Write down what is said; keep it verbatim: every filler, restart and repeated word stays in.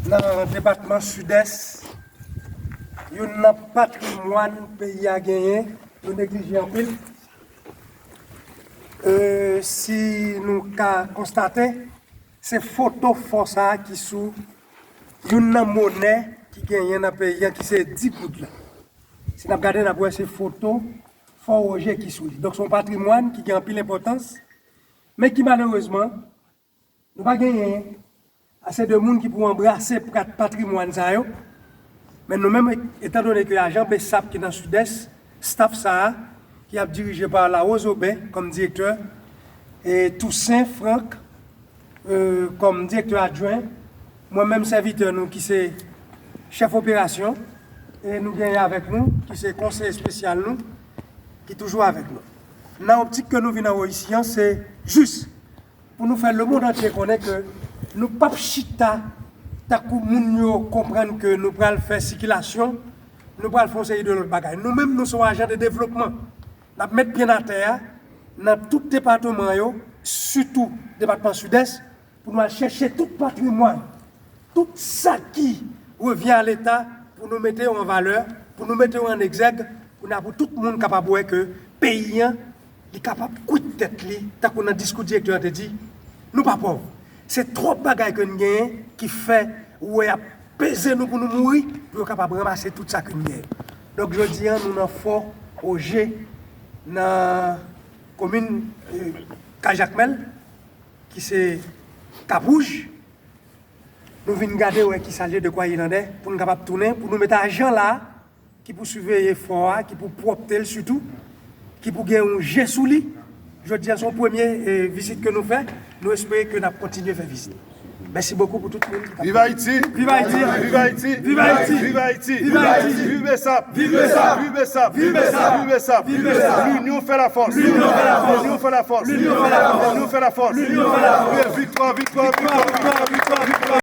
nan depatman Sidès, youn nan patrimwàn peyi a genyen, yo neglije anpil. E, si nou ka konstate, se foto fò sa a ki sou youn nan monè ki genyen nan peyi a, ki se dis goud la. Si n ap gade, n ap wè se foto fò Woje ki sou li. Donk, se yon patrimwàn ki gen anpil enpòtans, men ki malerezman, nou pa genyen ase de moun ki pou anbrase pat-, patrimwàn sa yo. Men nou menm, etandone ke ajan BSAP ki nan Sidès, staff sa a, ki ap dirije pa Larose Aubin kòm direktè, e Toussaint Franck, e, kòm direktè adjwen, mwen menm sèvitè nou ki se chèf operasyon, e nou genyen avèk nou, ki se konseye espesyal nou, ki toujou avèk nou. Nan optik ke nou vin anwo isi an, se jis pou nou fè lemonn antye konnen ke nou p ap chita tankou moun yo konprann ke nou pral fè sikilasyon, nou pral fè yon seri de lòt bagay. Nou menm, nou se yon ajan de devlopman. N ap met pye n atè a nan tout depatman yo, sitou depatman Sidès, pou nou al chèche tout patrimwàn, tout sa ki revyen a Leta, pou nou mete yo an valè, pou nou mete yo an egzèg, pou n a, pou tout moun kapab wè ke peyi an, li kapab kwit tèt li, tankou nan diskou direktè an te di, nou pa pòv. Se twòp bagay ke n genyen ki fè ou wè y ap peze nou pou nou mouri, pou yo kapab ranmase tout sa ke n genyen. Donk, jodi a, nou nan fò Woje, nan komin, e, Kay Jakmèl, ki se Kap Wouj. Nou vin gade wè ki sa l ye, de quoi il en est, pou n kapab tounen, pou nou mete ajan la, ki pou siveye fò a, ki pou pwòpte l sitou, ki pou gen yon je sou li. Jodi a, se yon premye, e, vizit ke nou fè. Nou espere ke n ap kontinye fè vizit. Mèsi bokou pou tout moun ki t ap... Viv Ayiti! Viv Ayiti! Viv Ayiti! Viv Ayiti! Viv Ayiti! Viv Ayiti! Viv BSAP! Viv BSAP! Viv BSAP! Viv BSAP! Viv BSAP! Viv BSAP! L'union fait la force! L'union fait la force! L'union fait la force! L'union fait la force! L'union fait la force! L'union fait la force! Viktwa, viktwa, viktwa, viktwa, viktwa, viktwa!